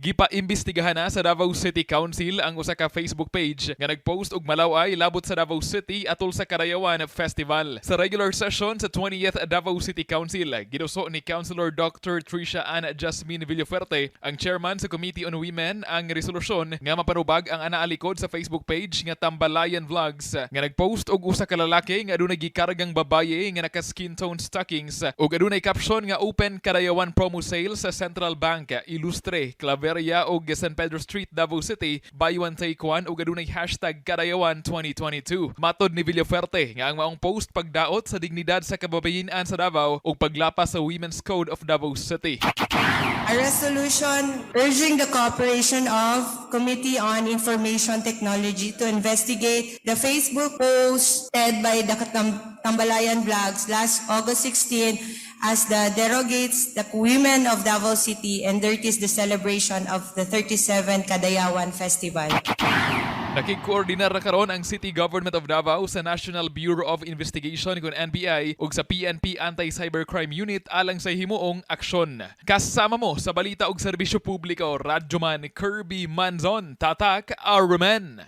Gipaimbestigahan na sa Davao City Council ang usa ka Facebook page nga nagpost og malaw-ay labot sa Davao City atol sa Kadayawan Festival. Sa regular session sa 20th Davao City Council, giduso ni Councilor Dr. Tricia Ann Jasmine Villafuerte, ang chairman sa Committee on Women, ang resolusyon nga mapanubag ang anaalikod sa Facebook page nga Tambalayan Vlogs nga nagpost og usa ka lalaki nga adunay gikargang babaye nga naka skin tone stockings ug adunay caption nga "Open Kadayawan promo sale sa Central Bank, Ilustre, Claveria ug San Pedro Street, Davao City, buy one take one" ug adunay #Kadayawan 2022. Matod ni Villafuerte nga ang maong post pagdaot sa dignidad sa kababayen-an sa Davao ug paglapas sa Women's Code of Davao City. A resolution urging the cooperation of Committee on Information Technology to investigate the Facebook posted by the Tambalayan Vlogs last August 16 as the derogates the women of Davao City and dirties the celebration of the 37 Kadayawan Festival. Nakigkoordinar na karon ang City Government of Davao sa National Bureau of Investigation kon NBI ug sa PNP Anti-Cybercrime Unit alang sa himuong aksyon. Kasama mo sa balita ug serbisyo publiko, Radyoman Kirby Manzon, Tatak Armen.